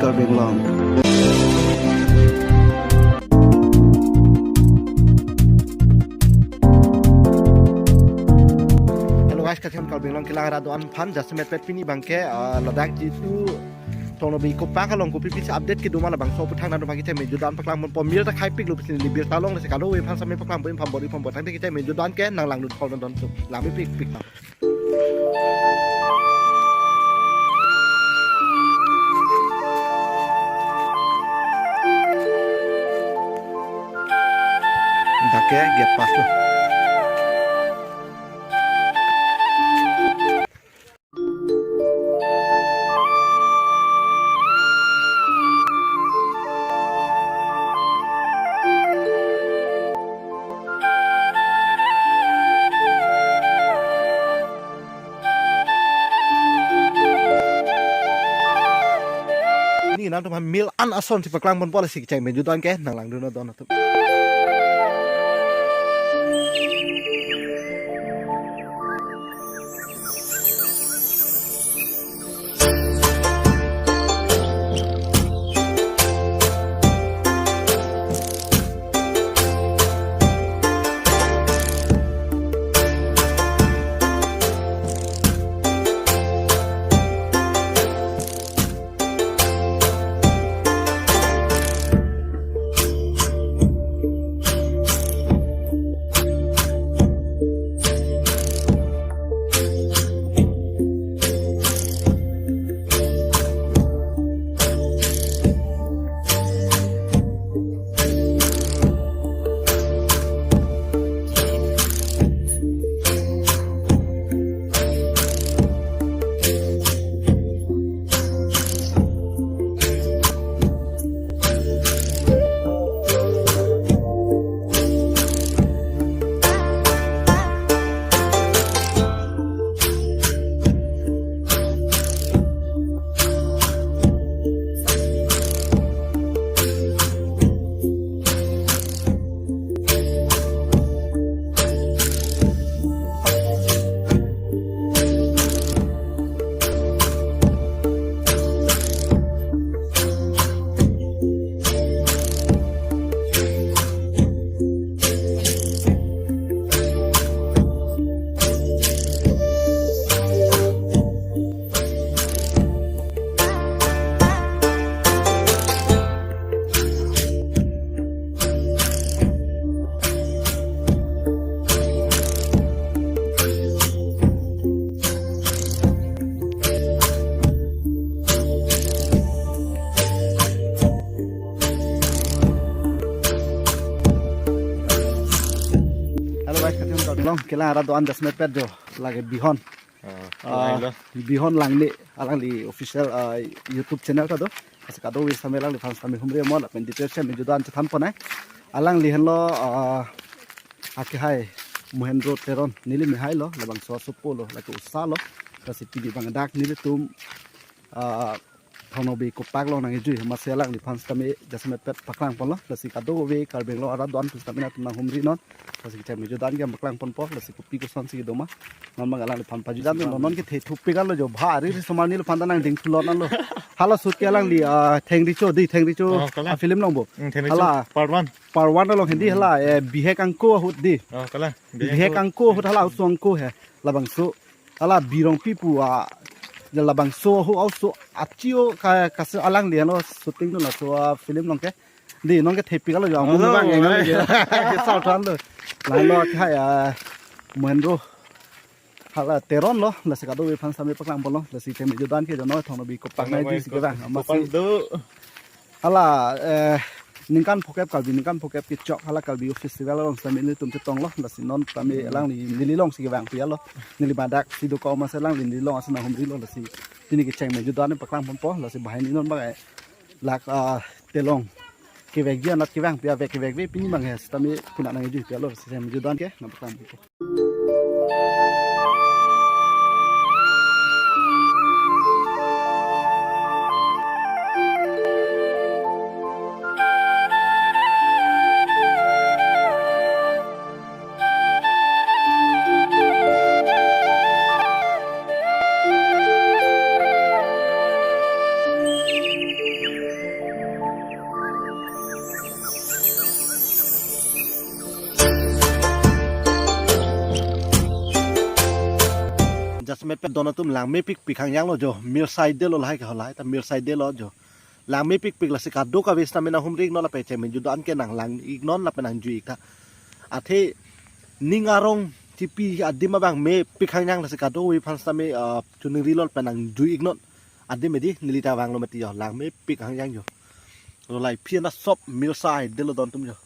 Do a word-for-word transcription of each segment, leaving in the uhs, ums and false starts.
Karbi Anglong. Hello guys, kachetong Karbi Anglong kelang arat do-an aphan, jasemet pet pini abangke, ah, ladak jitu Thong Nokbe Eco Park along kopi pisi update kedo ma labangso aputhak nangtum aphan kecheng me jutdan paklang ponpo. Mir ta khai piklo pisi neli birta along, lasi kadokave aphan sitame paklang ponpo, pambor-i ponpo, tangte kecheng me jutdan ke nanglangdun pon don tu. Langme pikpik. Dak ke gate pass lo. Neli nangtum aphan mil an ason si paklang ponpo, lasi kecheng me jutdan ke nanglangdun don atum. Hello guys, kachetong Karbi Anglong kelang arat do-an, jasemet pet jo lake Bihon. Ah, ah, lain lo. Bihon Langne, alangli official, ah, YouTube channel ta do. Lasi kadokave sitame alangliphan sitame humri mo lapen details si me jutdan chethan ponnang. Alangli henlo, ah, akehai Mohendro Teron, neli mehai lo, labangso asopo lo, lake osa lo. Lasi pini abang dak nelitum, ah, Thong Nokbe Eco Park along nangkejui, amatsi alangliphan sitame jasemet pet paklang ponlo, lasi kadokave Karbi Anglong arat do-an pu sitame nangtum nanghumri non, lasi kecheng me jutdan ke paklang ponpo, lasi kopi kosonsi kedo ma, non abang alangliphan pajutdan non, non kethe thupik lo jo, bhari ri somar neliphan ta nangding thulon lo. Hala shoot ke alangli, ah, Thengricho dei, Thengricho, oh, kalang, ah, film along bo. Hmm, Thengricho. Hala part one. Part one along hindi, hmm, hala, eh, Bihek Angko ahut dei. Oh, kalang. Bihek Angko ahut, hala oso angko he. Labangso. Hala Birongpi pu, ah, ja labangso ahut oso achi o ka, kase alangli henlo shooting do laso, ah, film along ke. Dei, non kethe piklo jo, oh, amun abang, eh, non ke. Ke sal than lo. Lahenlo akehai, ah, Mohendro. Hala Teron lo, lasi kadokave aphan sitame paklang ponlo, lasi kecheng me jutdan ke jo non Thong Nokbe Eco Park nangkejui si kevang, amatsi. Hala, eh, ningkan phokep Karbi, ningkan phokep kechok hala Karbi Festival along sitame nelitum chetonglo, lasi non tame, hmm, alangli neli alongsi kevangpi lo, neli abang dak si dokok amatsi alangli neli along ason nanghumrilo, lasi pini kecheng me jutdan paklang ponpo, lasi banghini non abang, eh, lak, ah, telong kevekji anat kevangpi, vek kevekve pini abang he sitame puna nangkejuipi lo, lasi kecheng me jutdan ke nangpaklang ponpo. Mepet don atum, langmepikpik hangjang lo jo. Mir side lo lahai ke, halahai ta mir side lo jo. Langmepikpik, lasi kadokave sitame nanghumri iknon, lapen chengme judo an ke nanglang iknon lapen nangjui ik tha. Athe ning arong chipi adim abang mepik hangjang, lasi kadokave aphan sitame, ah, choningri lo lapen nangjui iknon. Adim edi neli ta vanglo mati jo, langmepik hangjang jo. Ro lai phi na sop mir side lo don atum jo.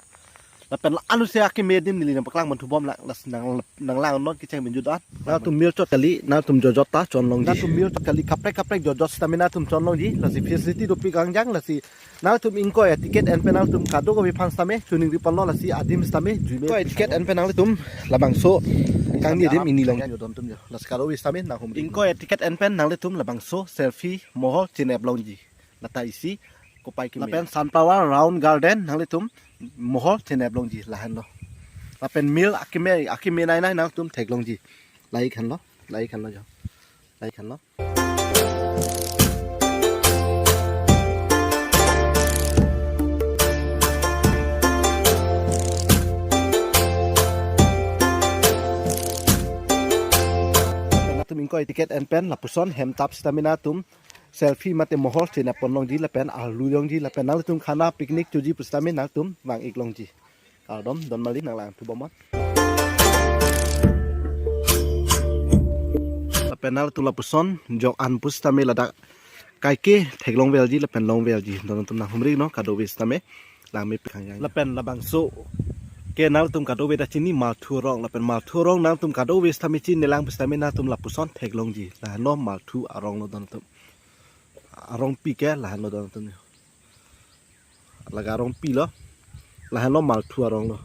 Lapen la-an si akeme adim neli nangpaklang pon thubom lang, lasi nang, nanglang non kecheng binju do-an. Nangtum mir chot kali, nangtum jojot ta chonlongji. Nangtum mir chot kali, kaprek kaprek jojot sitame nangtum chonlongji, lasi facility dopik hangjang, lasi nangtum ingkoi a-ticket en pen nangtum kadokave aphan sitame choningri ponlo, lasi adim sitame juime. Ingkoi a-ticket en pen nanglitum labangso kangni adim ingni long jo don atum jo. Lasi kadokave sitame nanghumri. Ingkoi a-ticket en pen nanglitum labangso selfie mohol chenep longji. Lata isi kopai keme. Lapen Sunflower Round Garden nanglitum mohol chenep longji, lahenlo. Lapen mir akeme, akeme nei nei nangtum theklongji. Lahai khanlo, lahai khanlo jo. Lahai khanlo. Nangtum ingkoi a-ticket en pen lapuson hem tap sitame nangtum selfie mate mohol chenep ponlongji lapen arlu longji lapen nanglitum khana picnic choji pusitame nangtum vang ik longji. Kardom, don mali nanglang thubom. Lapen nangtum lapuson jok an pusitame ladak kaike theklong velji lapen long velji. Don atum nanghumri non kadokave sitame langmepik hangjang. Lapen labangso ke nangtum kadokave ta chini Malthu arong, lapen Malthu arong nangtum kadokave sitame chinelang pusitame nangtum lapuson theklongji. Lahenlo Malthu arong lo don atum. Arongpi ke lahenlo don atum. Laga arongpi lo. Lahenlo Malthu arong lo.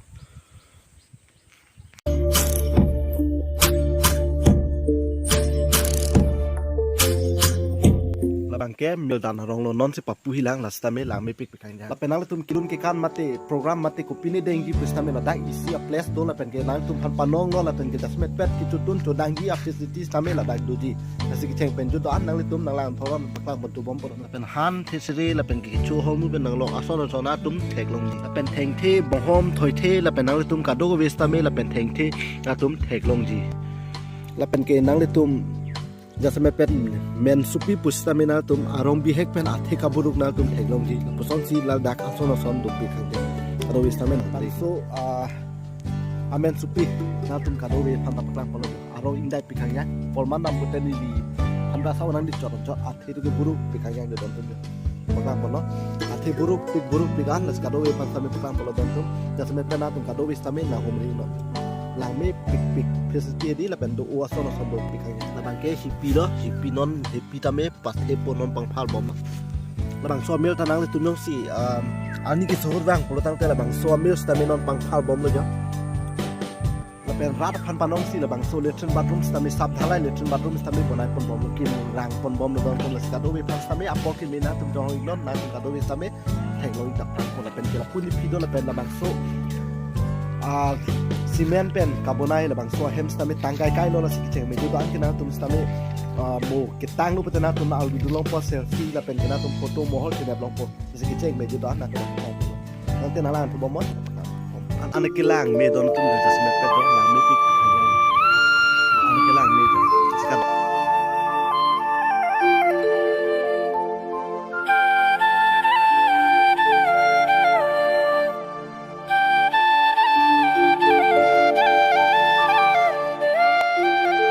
Labang ke Mildan arong lo, non si papuhi lang, la sitame langmepikpik hangjang. Lapen nanglitum kelun kekan mate program mate kopine dengji pusitame ladak isi a-place do lapen ke nangtum aphan panong lo lapen ke jasemet pet kechotun chodangji a-facility sitame ladak doji. Lasi kecheng pen judo an nanglitum nanglang thoron paklang pon thubom pon. Lapen han thesere lapen kecho ahormu pen nanglong ason ason atum theklongji. Lapen thengthe bonghom thoithe lapen nanglitum kadokave sitame lapen thengthe atum theklongji. Lapen ke nanglitum jasemet pen mensupi pusitame nangtum arong bihek pen athe kaburuk nangtum theklongji. Lapuson si ladak ason ason dopik hangte. Kadokave sitame nangpari. So, ah, amensupi nangtum kadokave aphan ta paklang pon lo. Arong ingdaipik hangjang. Polman nam pute neli phan ra sa nangdi chot chot athe tu ke burukpik hangjang de don atum. Paklang pon lo. Athe burukpik burukpik an, lasi kadokave aphan sitame paklang pon lo don atum. Jasemet pen nangtum kadokave sitame nanghumri non. Langmepikpik facility hedi lapen do-o ason ason dopik hangjang. Labang ke hipi lo, hipi non, hipi tame pasthe po non pangphar bom. Labangso amir ta nanglitum jongsi, um, ani kesohor vang pulo tangte labangso amir sitame non pangphar bom lo jo. Lapen rat aphan panong si labangso latrine bathroom sitame sap dhalai latrine bathroom sitame bonai pon bom lo, kim rang pon bom lo don atum. Lasi kadokave aphan sitame apor keme nangtum jong iknon, nangtum kadokave sitame theklong ik ta phrang pon lapen ke lapu ni phi do lapen labangso, ah, cement pen kabonai labangso ahem sitame tangkai kai lo, lasi kecheng me judo an ke nangtum sitame, ah, mo ketang lo pute nangtum na albi dulong po selfie lapen ke nangtum photo mohol chenep longpo. Lasi kecheng me judo an nangtum. Nangte nanglang thubom non. An, an kelang me don atum jasemet pet don langmepik. An kelang me don. Sekarang.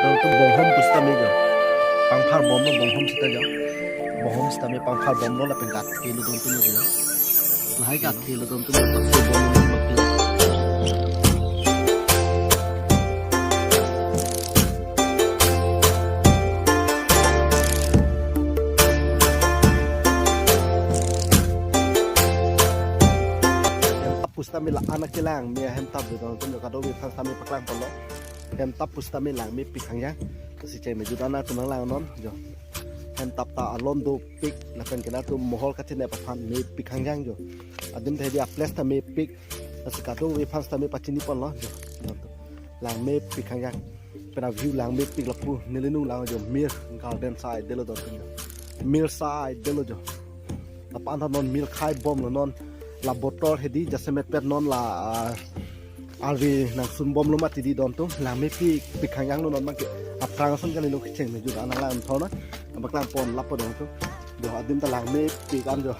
Don atum bonghom pusitame jo. Pangphar bom lo bonghom sita jo. Bonghom sitame pangphar bom lo lapen kat ke lo don atum jo. Lahai kat ke lo don atum, kat ke bom lo don atum. Hem tap pusitame la-an akelang me hem tap de don atum jo, kadokave aphan sitame paklang pon lo. Hem tap pusitame langmepik hangjang. Lasi cheng me judo an nangtum nanglang non jo. Hem tap ta alon dopik lapen ke nangtum mohol kachenep aphan mepik hangjang jo. Adim ta hedi a-place ta mepik. Lasi kadokave aphan sitame pachini pon lo jo. Langmepik hangjang. Pen a-view langmepik lapu neli nanglang jo, Mir Garden side de lo don atum jo. Mir side de lo jo. Lapu-an ta non mir khai bom lo non. La botor hedi jasemet pet non la, ah, Arve nangsun bomlo mati di don atum, langmepik pik khangjang lo non abangke. Aphrang ason kali lo kecheng me ju da nang lang thona. Abak lang pon lapo don atum. Do adim ta langmepik an jo.